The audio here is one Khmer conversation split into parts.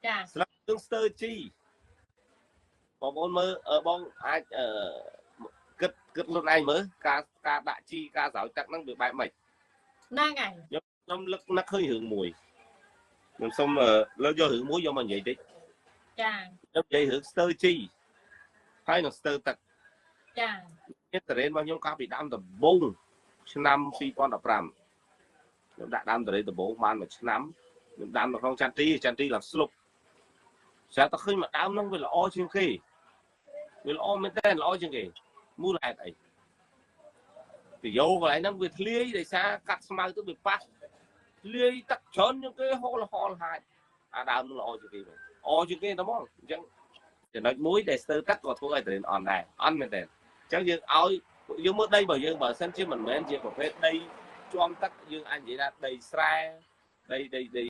ចា ស្លឹកយើងស្ទើជីបងប្អូនមើលបងអាចគិតគិតខ្លួនឯងមើលការការដាក់ជីការស្រោចទឹកហ្នឹងវាបែបម៉េច ហ្នឹងហើយ ខ្ញុំលឹកនឹកឃើញរឿងមួយខ្ញុំសូមលើកយករឿងមួយយកមកនិយាយតិច ចា ខ្ញុំនិយាយរឿងស្ទើជីហើយនឹងស្ទើទឹក ចា មានតរេនរបស់ខ្ញុំកាលពីដើមដំបូងឆ្នាំ2015ខ្ញុំដាក់ដើមតរេនដំបូងបានមួយឆ្នាំខ្ញុំដាំនៅក្នុងចន្ទទីចន្ទទីឡើងស្លុបស្រាប់តែឃើញមួយដើមហ្នឹងវាល្អជាងគេវាល្អមែនតើល្អជាងគេមូលហេតុអីទៅយកកន្លែងហ្នឹងវាធ្លាយដោយសារកាត់ស្មៅទៅវាប៉ះធ្លាយទឹកច្រើនជាងគេហូរហល់ហាច់អាដើមហ្នឹងល្អជាងគេមែនអជាងគេតែហ្មងអញ្ចឹងចំណុចមួយដែលស្ទើទឹកក៏ធ្វើឲ្យតរេនអន់ដែរអន់មែនតើអញ្ចឹងយើងឲ្យយើងមើលដីរបស់យើងបើសិនជាមិនមែនជាប្រភេទដីជាំទឹកយើងអាចនិយាយថាដីស្រែដីដីដី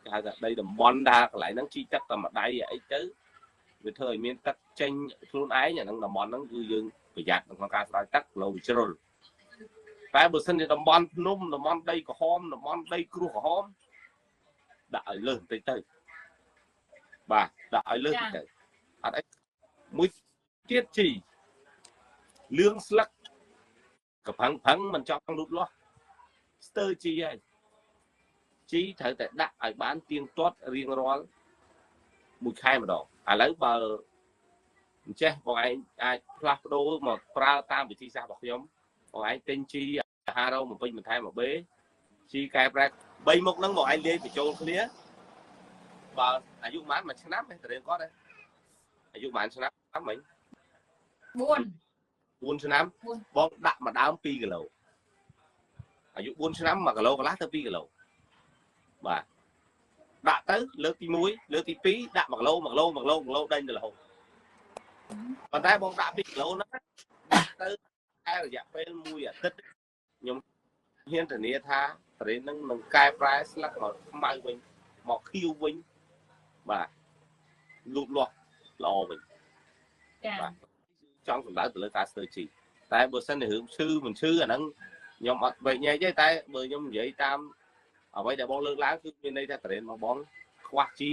គេហៅថាដីតំបន់ដែលកន្លែងហ្នឹងជីទឹកតែមួយដៃអីទៅវាធ្វើឲ្យមានទឹកចេញខ្លួនឯងអាហ្នឹងតំបន់ហ្នឹងគឺយើងប្រយ័ត្នក្នុងការស្រោចទឹកលោវាជ្រុលតែបើសិនជាតំបន់ភ្នំតំបន់ដីក្រហមតំបន់ដីគ្រោះក្រហមដាក់ឲ្យលើសបន្តិចទៅបាទដាក់ឲ្យលើសបន្តិចទៅអត់អីមួយទៀតជីលឿងស្លឹកកផឹងផឹងមិនចង់លូតលាស់ស្ទើជីហើយជីត្រូវតែដាក់ឲ្យបានទៀងទាត់រៀងរាល់មួយខែម្ដងឥឡូវបើអញ្ចេះបងឯងអាចផ្លាស់ប្ដូរមកប្រើតាមវិធីសាស្ត្ររបស់ខ្ញុំបងឯងទិញជីអាហាររោងបំពេញបន្ថែមមកបេជីកែប្រែ3មុខហ្នឹងបងឯងលាយបញ្ចូលគ្នាបើអាយុប៉ុន្មានមួយឆ្នាំទេតើគាត់អាយុប៉ុន្មានឆ្នាំមិញ 4 4ឆ្នាំបងដាក់មួយដើម2គីឡូអាយុ4ឆ្នាំ1គីឡូកន្លះទៅ2គីឡូបាទដាក់ទៅលើកទី1លើកទី2ដាក់1គីឡូ1គីឡូ1គីឡូ1គីឡូដេញទៅរហូតប៉ុន្តែបងដាក់2គីឡូហ្នឹងដាក់ទៅតែរយៈពេលមួយអាទិត្យខ្ញុំហ៊ានធានាថាតរេនហ្នឹងនឹងកែប្រែស្លឹកមកខ្មៅវិញមកខៀវវិញបាទលូតលាស់ល្អវិញ ចា បាទចង់សម្ដៅទៅលើការស្ទើជីតែបើសិនជារឿងឈឺមិនឈឺអាហ្នឹងខ្ញុំអត់វែកញែកទេតែបើខ្ញុំនិយាយតាមអ្វីដែលបងលើកឡើងគឺមានន័យថាតរេនរបស់បងខ្វះជី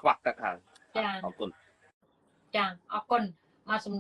ខ្វះទឹកហើយ ចា អរគុណ ចាអរគុណមកសំ